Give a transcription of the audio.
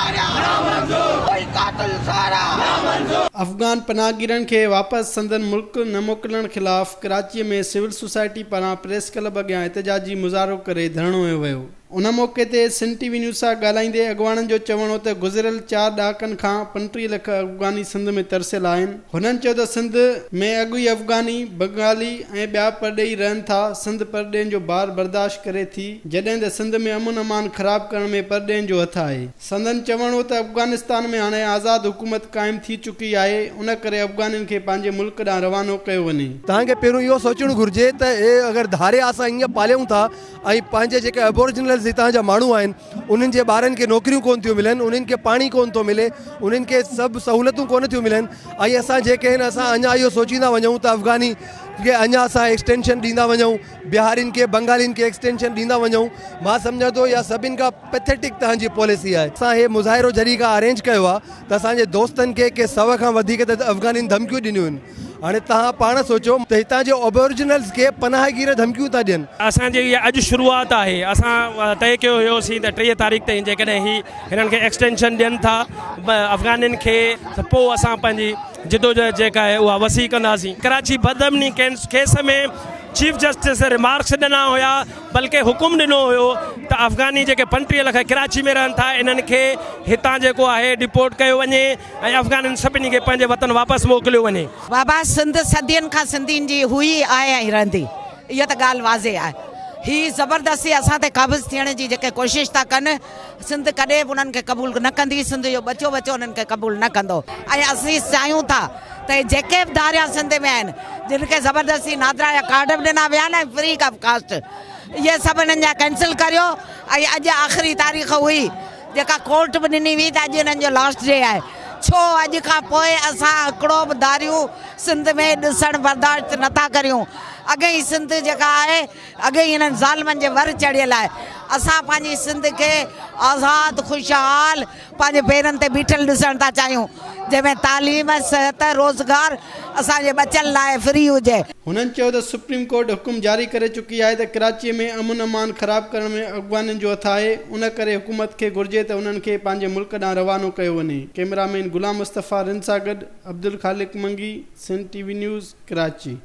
ڌاريا نامنظور ڪوئي قاتل سارا نامنظور. افغان پناهگيرن کي واپس سندن ملڪ نه موڪلڻ خلاف ڪراچيء ۾ سول سوسائٽي پاران پريس ڪلب اڳيان احتجاجي مظاهرو ڪري ڌرڻو هنيو ويو. ان موقعي تي سنڌ ٽي وي نيوز سان ڳالهائيندي اڳواڻن جو چوڻ هو ته گذريل چار ڏهاڪن کان 35 لک افغاني سنڌ ۾ ترسيل آهن. هنن چيو ته سنڌ ۾ اڳ ئي افغاني، بنگالي ۽ ٻيا پرڏيهي رهن ٿا، سنڌ پرڏيهين جو بار برداشت ڪري ٿي، جڏهن ته سنڌ ۾ امن امان خراب ڪرڻ ۾ پرڏيهين جو هٿ آهي. سندن چوڻ هو ته افغانستان ۾ هاڻي آزاد حڪومت قائم ٿي چڪي آهي، ان ڪري افغانين کي پنهنجي ملڪ ڏانهن روانو ڪيو وڃي. توهان کي پهريون اهو سوچڻ گهرجي ته اهي اگر ڌاريا اسان ائين پاليون ٿا ۽ پنهنجي جيڪي ابورجنلز هتان جا ماڻهو آهن انهن جي ٻارن کي نوڪريون ڪونه ٿيون ملن انهن کي پاڻي ڪونه ٿو ملي انهن کي سڀ سهولتون ڪونه ٿيون ملن ۽ اسان جيڪي آهن اسان اڃا اهو سوچيندا وڃون ته افغاني کي اڃا اسان ايڪسٽينشن ڏيندا وڃون بهارين کي بنگالين کي ايڪسٽينشن ڏيندا وڃون مان سمجهان ٿو اها سڀن کان پيٿيٽڪ توهان جي پاليسي آهي اسان هي مظاهرو جڏهن کان ارينج ڪيو آهي ته اسان جي دوستن کي ڪي سو کان وڌيڪ ته افغانين ڌمڪيون ڏنيون آهن هاڻي توهان پاڻ سوچو ته هتان جي ابورجنلز کي پناهگير ڌمڪيون ٿا ڏين. اسان جي اها اڄ شروعات آهي اسان طئي ڪيو هيوسين ته 30 تاريخ تائين جيڪڏهن هي هنن کي ايڪسٽينشن ڏين ٿا افغانين کي ته پوء اسان پنهنجي جدوجهد جيڪا آهي اها وسيع ڪنداسين. ڪراچي بدامني ڪيس ۾ چيف جسٽس ريمارڪس ڏنا هيا بلڪه حڪم ڏنو هيو ته افغاني جيڪي 35 لک ڪراچي ۾ رهن ٿا انهن کي هتان جيڪو آهي ڊپورٽ ڪيو وڃي ۽ افغانين سڀني کي پنهنجي وطن واپس موڪليو وڃي. بابا سنڌ صدين کان سنڌين جي هئي آهي ۽ رهندي اها ته ڳالهه واضح آهي. هي زبردستي اسان تي قابض ٿيڻ جي جيڪي ڪوشش ٿا ڪن سنڌ ڪڏهن به انهن کي قبول نه ڪندي سنڌ جو ٻچو ٻچو انهن کي قبول نه ڪندو ۽ اسين چاهيون ٿا ته هي جيڪي به ڌاريا سنڌ ۾ آهن جن کي زبردستي نادرا جا ڪارڊ به ڏنا ويا آهن ۽ فري آف ڪاسٽ اهي سڀ انهن جا ڪينسل ڪريو ۽ اڄ آخري تاريخ هئي جيڪا ڪورٽ به ڏني هئي ته اڄ انهن جو لاسٽ ڊي آهي ڇو اڄ کان پوء اسان هڪڙو به ڌاريون سنڌ ۾ ڏسڻ برداشت نٿا ڪريون اڳي ئي سنڌ جيڪا آهي اڳي ئي انهن ظالمن جي ور چڙهيل آهي اسان پنهنجي سنڌ کي آزاد خوشحال پنهنجي پيرن تي بيٺل ڏسڻ ٿا چاهيون جنهن ۾ تعليم صحت روزگار اسان جي ٻچن لاء فري هجي. هنن چيو ته سپريم ڪورٽ حڪم جاري ڪري چڪي آهي ته ڪراچيء ۾ امن امان خراب ڪرڻ ۾ اغوانين جو هٿ آهي، ان ڪري حڪومت کي گهرجي ته انهن کي پنهنجي ملڪ ڏانهن روانو ڪيو وڃي. ڪئميرا مين غلام مصطفيٰ رند سان گڏ Abdulkhaliq Mangi, Sindh T V news, Karachi.